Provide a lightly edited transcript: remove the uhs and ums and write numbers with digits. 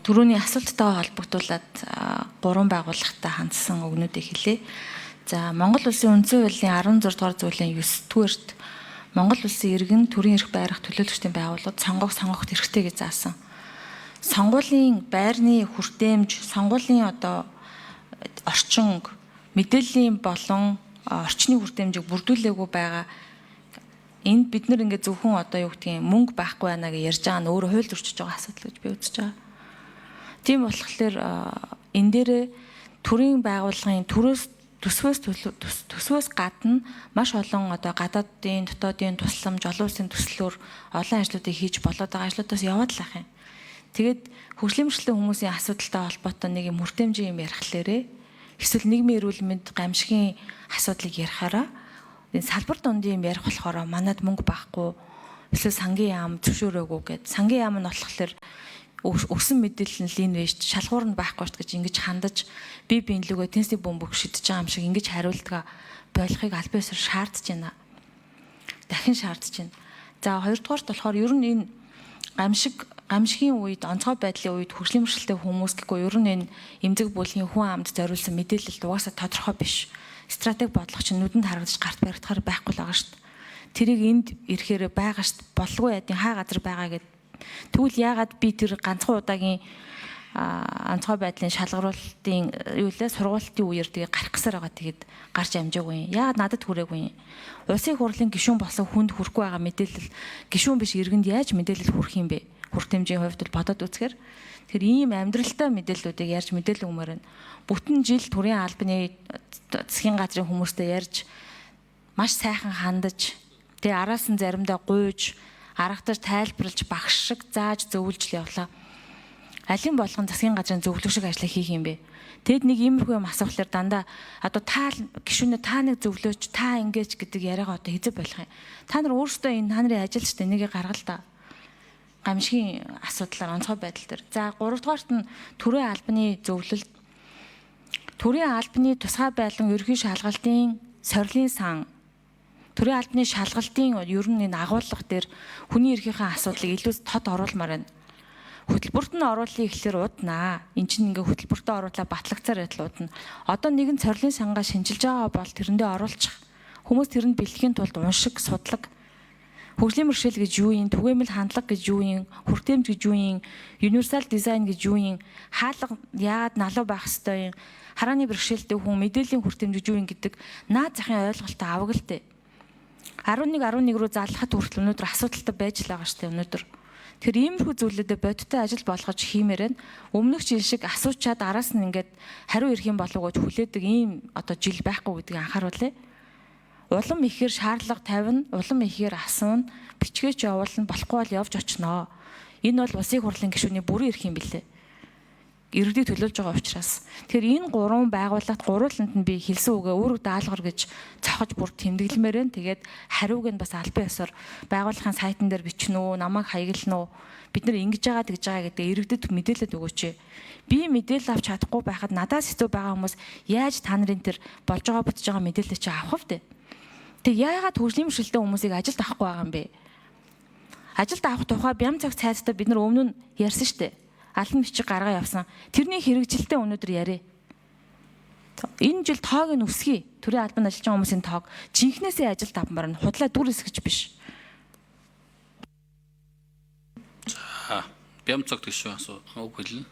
Түрүүний асуулттайгаа холбогдуулаад гурван байгууллагатай хандсан үгнүүдийг хэлье. За, Монгол Улсын үндсэн хуулийн 16 дугаар зүйлийн 9 дугаарт Монгол Улсын иргэн төрийн эрх байрах төлөөлөгчдийн байгууллагад сонгогт эрхтэй гэж заасан. Сонгуулийн байрны хүртээмж, сонгуулийн одоо орчин, мэдээллийн болон орчны хүртээмжийг бүрдүүлээгүй байгаа. Энд бид нар ингээд зөвхөн одоо юу гэдгийг мөнгө байхгүй байна гэж ярьж байгаа нь өөрөө хууль зөрчиж байгаа асуудал гэж би үзэж байгаа. Тийм болохоор энэ дээрээ төрийн байгууллагын төрөөс төсвөөс гадна маш олон одоо гадаадын дотоодын тусламж, олон улсын төслөөр олон ажлуудыг хийж болоод байгаа ажлуудаас яваад л ах юм. Тэгээд хөгжлийн мэргэжлийн хүмүүсийн асуудалтай холбоотой нэг юм хүртээмжийн юм ярихлаарэ эсвэл нийгмийн эрүүл мэнд гамшигын асуудлыг ярихаараа энэ салбар дундын юм ярих болохоор манад мөнгө байхгүй, эсвэл сангийн яам зөвшөөрөөгүй гэд. Сангийн яам нь болохоор өгсөн мэдээлэл нь лин байж шалгуур нь байхгүй шүү гэж ингэж хандаж бие биен лүгөө тенсний бөмбөг шидэж байгаа юм шиг ингэж хариулдгаа болохыг аль биесээр шаардж байна. Дахин шаардж байна. За, хоёрдугаарт болохоор ер нь энэ гамшигын үед, онцгой байдлын үед хөгжлийн мэргэжилтэй хүмүүс гэхгүй ер нь энэ эмзэг бүлгийн хүн амд зориулсан мэдээлэл угаасаа тодорхой биш. Стратеги бодлого чинь нүдэнд харагдаж гарт баригдахаар байхгүй л байгаа шүү дээ. Тэрийг энд ирэхээр байгаа шүү дээ. Болгүй ядын хаа газар байгаа гэд. Тэгвэл яагаад би тэр ганцхан удаагийн онцгой байдлын шалгаруултын юу лээ сургуулийн үеэр тэгээ гарах гэсээр байгаа, тэгээд гарч амжаагүй юм. Яагаад надад хүрээгүй юм? Улсын хурлын гишүүн болсон хүнд хүрэхгүй байгаа мэдээлэл гишүүн биш иргэнд яаж мэдээлэл хүрэх юм бэ? Хүртээмжийн хувьд бол бодоод үзэхээр тэр ийм амьдралтай мэдээллүүдийг ярьж мэдээлэл өгмөр нь бүтэн жил төрийн албаны засгийн газрын хүмүүстэй ярьж маш сайхан хандаж, тэгээ араас нь заримдаа гуйж, аргатаж, тайлбарлаж, багш шиг зааж зөвлөж л явлаа. Алийн болгон засгийн газрын зөвлөх шиг ажлыг хийх юм бэ? Тэгэд нэг иймэрхүү юм асуухлаар дандаа одоо та гишүүнээ та нэг зөвлөөч, та ингэж гэдэг яриагаа одоо хэзээ болох юм. Та нар өөрсдөө энэ та нарын ажил шүү дээ, нэгийг гаргал та. Гамшигын асуудлаар онцгой байдал дээр. За, гуравдугаарт нь төрийн албаны зөвлөлт, төрийн албаны тусгай байлан ерөнхий шалгалтын сорилын сан, төрийн албаны шалгалтын ер нь энэ агуулга дээр хүний эрхийнхээ асуудлыг илүү тод оруулмаар байна. Хөтөлбөрт нь оруулъя гэхлээр уднаа. Эн чинь ингээ хөтөлбөртөө оруулаа батлагцаар байтал удна. Одоо нэгэн сорилын сангаа шинчилж байгаа бол тэрэндээ оруулчих. Хүмүүс тэрэнд бэлтгэхийн тулд уншиг, судлаг, хөгжлийн бэрхшээл гэж юу юм, түгээмэл хандлага гэж юу юм, хүртээмж гэж юу юм, universal design гэж юу юм, хаалга яагаад налуу байх ёстой юм, харааны бэрхшээлтэй хүн мэдээллийн хүртээмж гэж юу юм гэдэг наад захын ойлголтоо аваг л дээ. 11 11 рүү залхахад хүртэл өнөөдөр асуудалтай байж л байгаа шүү дээ өнөөдөр. Тэр иймэрхүү зүйлүүдэд бодиттой ажил болгож хиймээр нь өмнөх жил шиг асуучаад араас нь ингээд хариу ирэх юм болов уу гэж хүлээдэг ийм одоо жил байхгүй гэдгийг анхааруулъя. Улам ихээр шаардлага тавина, улам ихээр асууна, бичгээч явуулна, болохгүй бол явж очноо. Энэ бол улсын хурлын гишүүний бүрэн эрх юм билээ. Иргэдийг төлөөлж байгаа учраас. Тэгэхээр энэ гурван байгууллагт гурвууланд нь би хэлсэн үгээ үүрэг даалгавар гэж цохож бүр тэмдэглэмээр байна. Тэгээд хариуг нь бас албан ёсоор байгууллагын сайтан дээр бичнэ үү, намайг хаяглана уу? Бид нар ингэж байгаа тэгж байгаа гэдэг иргэдэд мэдээлэл өгөөч. Би мэдээлэл авч чадахгүй байхад надаас хэцүү байгаа хүмүүс яаж та нарын тэр болж байгаа бүтэж байгаа мэдээлэл чи авах вэ? Тэг яагаад хөгжлийн бэрхшээлтэй хүмүүсийг ажилд авахгүй байгаа юм бэ? Ажилд авах тухай бям цаг цайцтай бид нар өмнө нь ярьсан шүү дээ. Албан бичиг гаргаа явсан. Тэрний хэрэгжилтээ өнөөдөр яриа. Энэ жил тоог нь өсгөе. Төрийн албанд ажиллаж байгаа хүмүүсийн тоог жинхнээсээ ажилд авмаар нь худлаа дүр эсгэж биш. За, бям цаг гишүүн асуу үг хэлнэ.